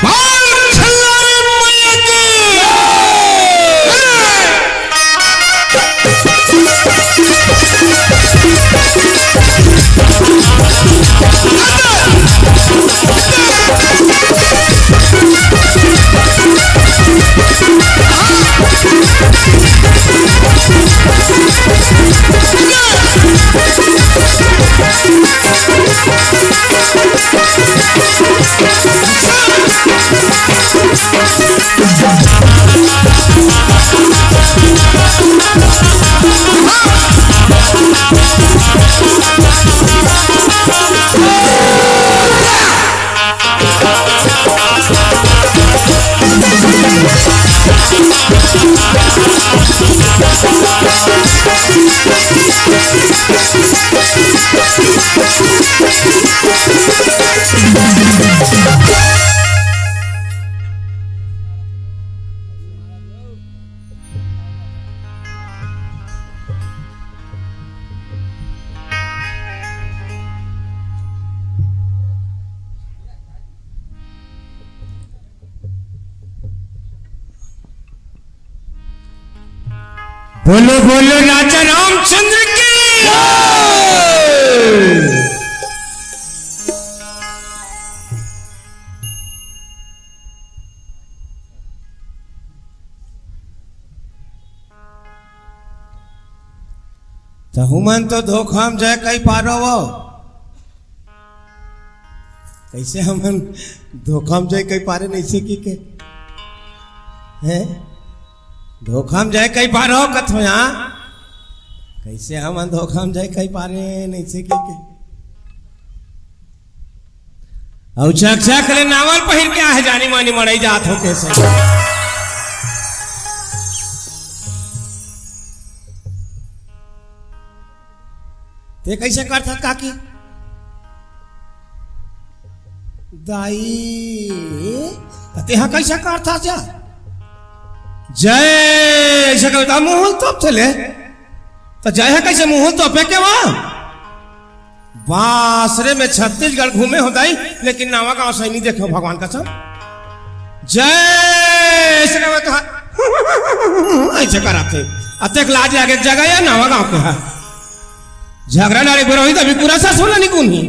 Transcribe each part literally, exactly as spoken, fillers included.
भारत छल्लारी मैया की। बोलो, बोलो, राजा रामचंद्र की जय। त हुमन तो धोखा म जाय कई पारो वो। कइसे हमन धोखा म जाय कई पारे नइसे कि के? हैं? धोखा म जाय कई पारो कथो या? कइसे हमन धोखा म जाय कई पारे नइसे कि के? अउ चकचक ले नावल पहिर के आहे जानी मानी मड़ई जात हो कइसे? ते कइसे करथस काकी? दाई, त तेहा कइसे करथस या? जय, अइसे करथस, मुँह तोप चले। त जय हे कइसे मुँह तोपे के वा? बासरे में छत्तीसगढ़ घूमे हो दाई, लेकिन नवा गांव सही नहीं देखे हो भगवान कसम। जय श्री राम। अइसे कराथे। अतेक लाज लागे जगह या नवा गांव के हा। झगरा नारी बरोही तभी पूरा ससुर ला निकुन ही।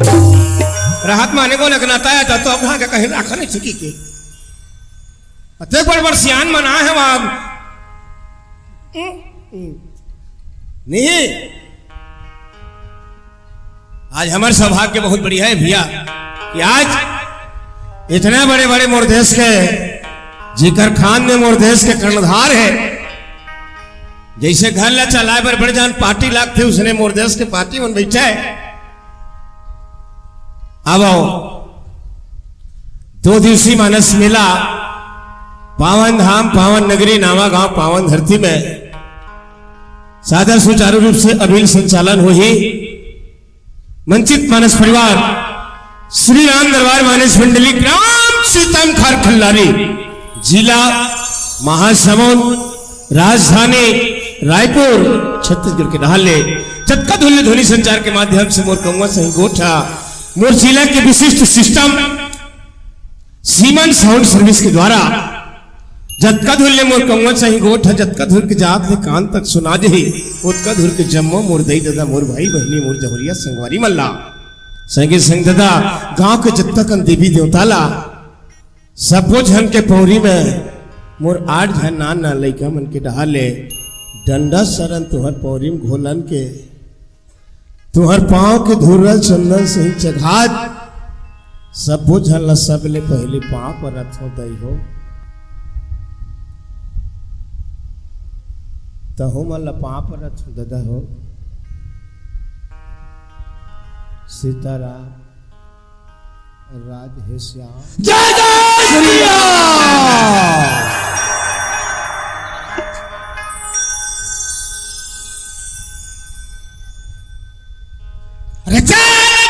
राहत माने को लगना ताया तो, तो अब के कहीं राखा नहीं सिकी के। अतेक बड़ बड़ सियान मना है वहां। नहीं। आज हमर सौभाग्य बहुत बढ़िया है भैया कि आज इतना बड़े बड़े मोर देश के, जेकर खान में मोर देश के कर्णधार है, जइसे घर ला चलाए बर बड़े जान पार्टी लागथे, उसने मोर देश के पार्टी मन बैठे है। अब आओ, दो दिवसीय मानस मेला पावन धाम, पावन नगरी, नावा गांव, पावन धरती में सादर सुचारू रूप से अभिल संचालन होही। मंचित मानस परिवार, श्री राम दरबार मानस मंडली, ग्राम सीतम खार खल्लारी, जिला महासमुंद, राजधानी रायपुर, छत्तीसगढ़ के डहार ले जतका धुन ले ध्वनि संचार के माध्यम से मोर कौवा सही गोठ हा, मोर जिला के विशिष्ट सिस्टम सीमन साउंड सर्विस के द्वारा जतका धुन ले मोर कौवा सही गोठ हा, जतका धुन के जात ले कान तक सुना जही, ओतका धुन के जम्मो मोर दई ददा, मोर भाई बहिनी, मोर जहुरिया संगवारी मन ला, संगे संग ददा, गांव के जतका कन देवी देवता ला, सब्बो झन के पौरी में मोर आठ झन नान नान लइका मन के डहार ले डंडा सरन तुंहर पौरी में घोलन के, तुंहर पांव के धूरा चंदन सही चघात, सब्बो झन ला सबले पहिली पांव परत हों दई हो। तहू मन ला पांव परत हों ददा हो। सीताराम। राधे श्याम। जय जय श्री राम। अरे चल,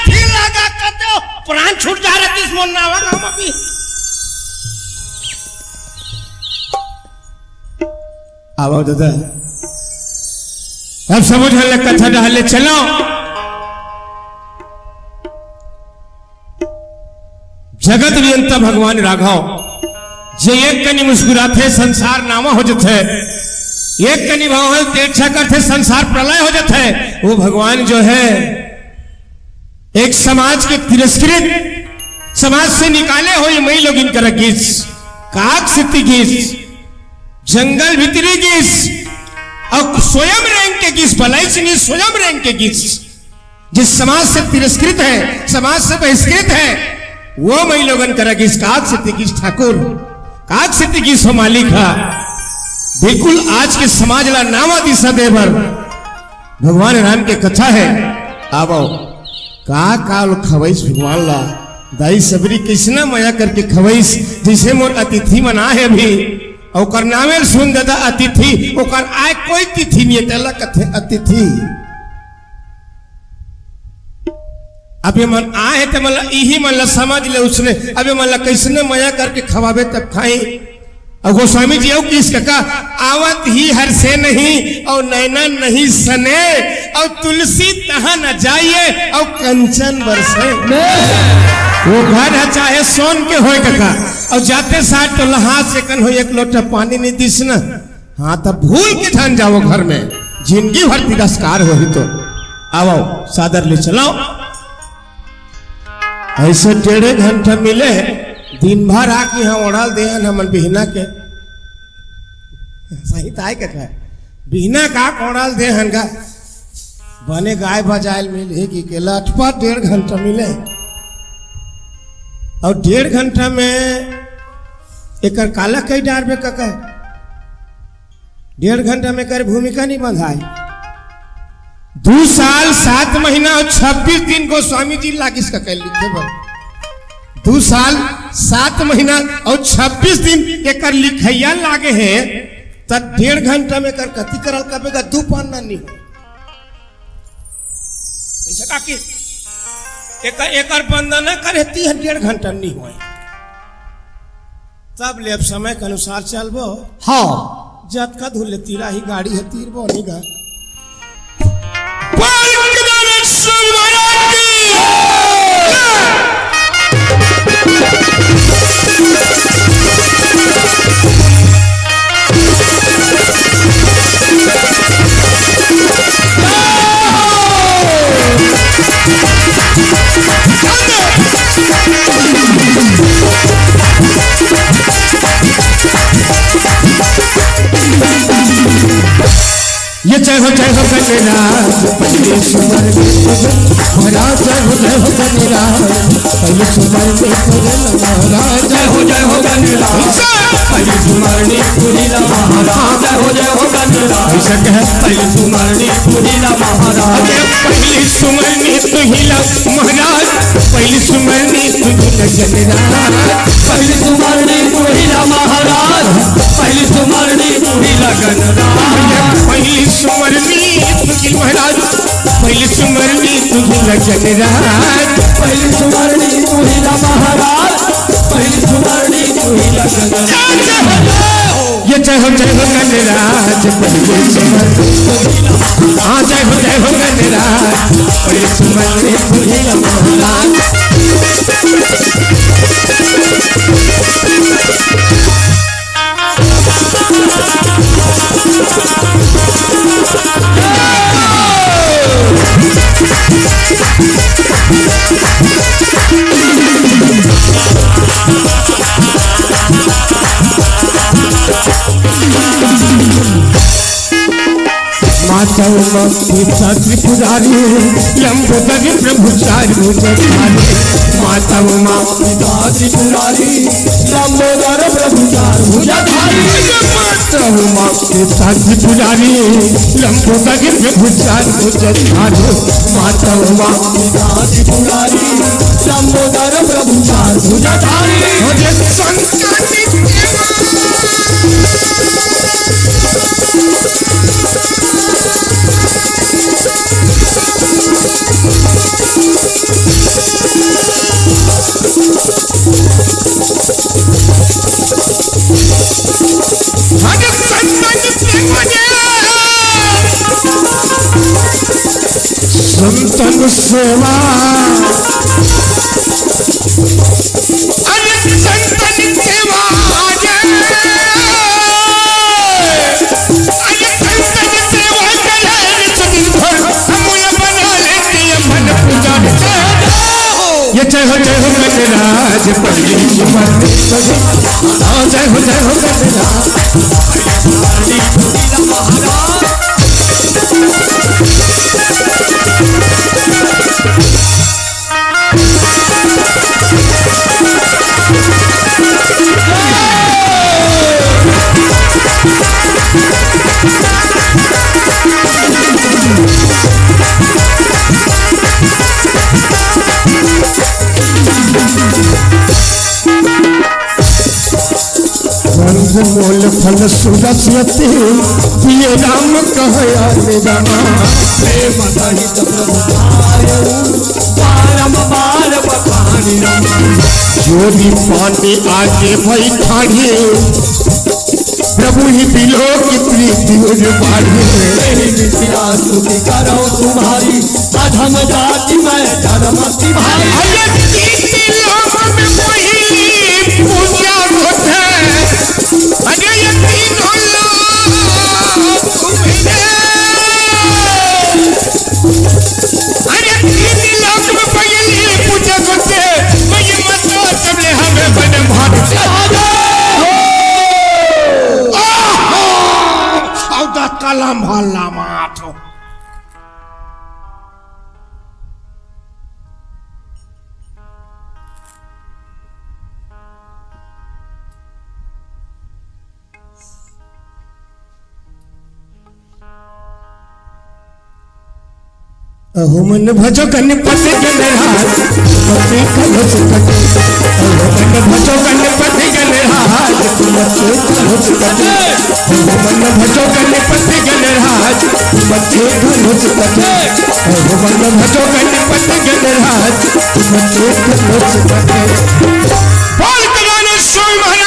फिर लगा कर दो, प्राण छूट जा रहा तीस मोन नावा गांव में भी। आवा दादा। अब सबो झन ला कथा डहर ले चलो। जगत नियंता भगवान राघव, जे एक कनी मुस्कुराथे, संसार नावा हो जथे, एक कनी भगवान तिरछा करथे, संसार प्रलय हो जथे, वो भगवान जो है, एक समाज के तिरस्कृत, समाज से निकाले होय मई लोगिन करा गिस, काग सेती गिस, जंगल भीतरी गिस, अउ स्वयं रेंग के गिस, बलाइच नइ, स्वयं रेंग के गिस। जे समाज से तिरस्कृत है, समाज से बहिष्कृत है, वो मई लोगन करा गिस, काग सेती गिस ठाकुर, काग सेती गिस हो मालिक हा। बिल्कुल आज के समाज ला नावा दिशा दे बर भगवान राम के कथा है। आवो, का का ल खवइस भगवान ला, दाई सबरी कइसना मया करके खवइस, जइसे मोर अतिथि मन आहे अभी, ओकर नामे ल सुन ददा अतिथि, ओकर आय कोई तिथि नइ हे, तेला कथे अतिथि। अब ये मन आए हे, ते मन ला, इही मन ला समझ ले उसने। अब ये मन ला कइसने मया करके खवाबे तब खाई। अउ गोस्वामी जी अउ किस कका, आवत ही हर से नहीं, अउ नैना नहीं सने, अउ तुलसी तहाँ न जाइए, अउ कंचन बरसे। वो घर है चाहे सोन के होय कका, अउ जाते साथ तो लहास एकन हो एक लोटा पानी नइ दिस ना। हाँ, तब भूल के झन जावो घर में, जिंदगी भर तिरस्कार होही तो। आवो, सादर ले चलो। अइसे डेढ़े घंटा मिले, दिन भर आके यहाँ ओढ़ल देहन हमन बिहना के। सही ताय के कहे, बिहना का ओढ़ल देहन का, बने गाय बजायल मिलही कि के लटपट डेढ़ घंटा मिले। अउ डेढ़ घंटा में एकर काला कई डारबे कका। डेढ़ घंटा में एकर भूमिका नइ बंधाय। दू साल सात महीना अउ छब्बीस दिन गोस्वामी जी लागिस कका लिखे बर। दू साल सात महीना अउ छब्बीस दिन एकर लिखइया लागे हे, त डेढ़ घंटा में एकर कति करल कबे का दू पन्ना नइ हो। कइसे काकी? एकर, एकर बंदना करे तीन डेढ़ घंटा नइ होय। तब ले अब समय के अनुसार चलबो। हाँ। जतका धुर ले तीरा ही गाड़ी हे, तीरबो नइ गा। बोल केदारनाथ स्वामी महाराज की। ये जय हो, जय हो गणराज, पहले सुमर में महाराज, जय हो, जय हो गणराज, पहले सुमर में महाराज, जय हो, जय हो गणराज, पहले सुमर में महाराज, जय हो, जय हो गणराज, ऐसा कहे। पहले सुमर में महाराज, पहले सुमर में महाराज, पहली सुमरनी तुहिला गणराज। पहली सुमरनी तुहिला महाराज। पहली सुमरनी तुहिला गणराज। पहली सुमरनी तुहिला महाराज। पहली सुमरनी तुहिला गणराज। पहली सुमरनी तुहिला महाराज। पहली सुमरनी तुहिला गणराज। ये जय हो, जय हो गणराज, पहले सुमन। हाँ, जय हो, जय हो गणराज, पहले सुमन रे भोले महाराज। माता उमा पिता त्रिपुरारी, लंबोदर प्रभु चारु भुजधारी। माता उमा पिता त्रिपुरारी, लंबोदर प्रभु चारु भुजधारी। माता उमा पिता त्रिपुरारी, लंबोदर प्रभु चारु भुजधारी। माता उमा पिता त्रिपुरारी, लंबोदर प्रभु चारु भुजधारी। मुझे संत संतन सेवा, अरे संतन सेवा, अरे, अरे संतन सेवा करे रे सुधीर, हम ये बना लेते हैं मन पुजारी। ये जय हो, जय हो गणराज पंडित जी महाराज। हाँ, जय हो, जय हो गणराज। कंद मोल फल सुरस यति, पिय राम कहया निरमा। प्रेम सहित प्रभु पायो, बारंबार बखानी रमा। जोरी पानी आगे भई ठाढ़े, प्रभु ही बिलोकि प्रीति उर बाढ़े। मेरी मिथिला स्तुति करो तुम्हारी, अधम जाति मैं धर्म तिहारी। अरे तीन लोक में वही पूजा होते। अरे ये तीनों लोक में। अरे तीन लोक में पहली पूजा होते। मैं ये मत समझे हमें बने भाग। आहा! सौदा कलम हल्ला माथो। अहो मन भजो गणपति गणराज, मते कलश कटे। अहो मन भजो गणपति गणराज, मते कलश कटे। अहो मन भजो गणपति गणराज, मते कलश कटे। अहो मन भजो गणपति गणराज, मते कलश कटे। बोल कल्याण स्वामी महाराज।